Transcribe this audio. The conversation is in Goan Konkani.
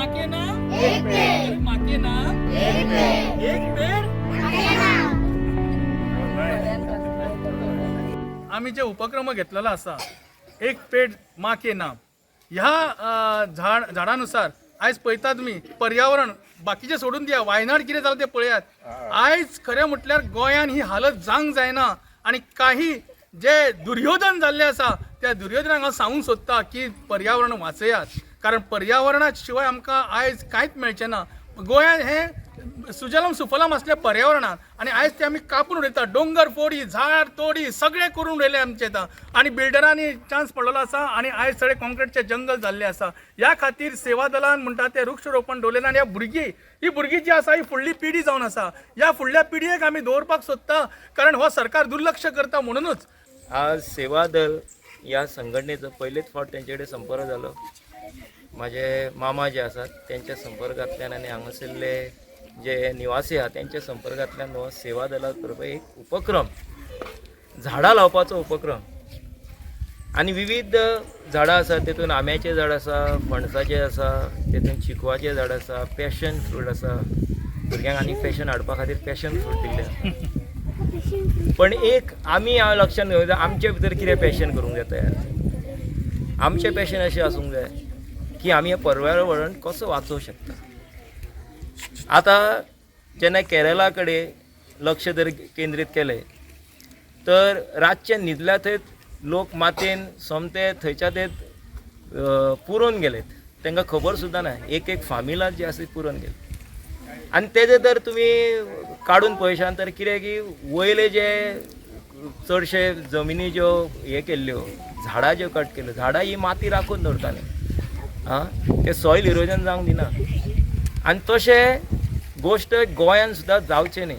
माँ के नाम, एक पेड़, माँ के नाम एक पेड़, एक पेड़। आम्ही जे उपक्रम घेतलेला आसा एक पेड माँ के नाम, ह्या झाड झाडानुसार आयज पळयता तुमी पर्यावरण बाकीचें सोडून दिया, वायनाड कितें जालां तें पळयात। आयज खरें म्हटल्यार गोंयान ही हालत जावंक जायना आनी काही जे दुर्योधन जाल्ले आसा त्या दुर्योधनाक हांव सांगूंक सोदता की पर्यावरण वाचयात, कारण पर्यावरणा शिवाय आमकां आयज कांयच मेळचें ना। गोंयांत हें सुजलम सुफलम आसलें पर्यावरणान आनी आयज ते आमी कापून उडयता, दोंगर फोडी, झाड तोडी, सगळें करून उडयलें आमचें आतां आनी बिल्डरांनी चान्स पडलेलो आसा आनी आयज सगळे कॉन्क्रिटचे जंगल जाल्लें आसा। ह्या खातीर सेवा दलान म्हणटा तें वृक्षरोपण दवरलें आनी ह्या भुरगीं, ही भुरगीं जी आसा ही फुडली पिढी जावन आसा, ह्या फुडल्या पिढयेक आमी दवरपाक सोदता, कारण हो सरकार दुर्लक्ष करता म्हणूनच। आज सेवा दल ह्या संघटनेचो पयलेच फावट तेंचे कडेन संपर्क जालो। म्हाजे मामा जे आसात तेंच्या संपर्कांतल्यान आनी हांगासरले जे निवासी आहा तेंच्या संपर्कांतल्यान हो सेवा दला बरोबर एक उपक्रम, झाडां लावपाचो उपक्रम आनी विविध झाडां आसा, तेतून आंब्याचें झाड आसा, फणसाचें आसा, तेतून चिकवाचें झाड आसा, पॅशन फ्रूट आसा, भुरग्यांक आनी पॅशन हाडपा खातीर पॅशन फ्रूट दिल्लें आसा। पण एक आमी हांव लक्षांत घेवंक जाय, आमचे भितर कितें पॅशन करूंक जाय तयार, आमचें पॅशन अशें आसूंक जाय की आमी हें पर्यावरण कसो वाचोवंक शकता। आतां जेन्ना केरला कडेन लक्ष जर केंद्रीत केलें तर रातचे न्हिदल्या थंय लोक मातयेन सोमते थंयच्या थंय पुरोवन गेलेत, तांकां खबर सुद्दां ना, एक एक फामिला जी आसा ती पुरोवन गेली। आनी तेजें जर तुमी काडून पळयशात तर कितें की वयले जे चडशे जमिनी ज्यो हे केल्ल्यो, झाडां ज्यो कट केल्यो, झाडां ही माती राखून दवरताली, आं ते सॉयल इरोजन जावंक दिना। आनी तशें गोश्ट गोंयान सुद्दां जावचें न्ही।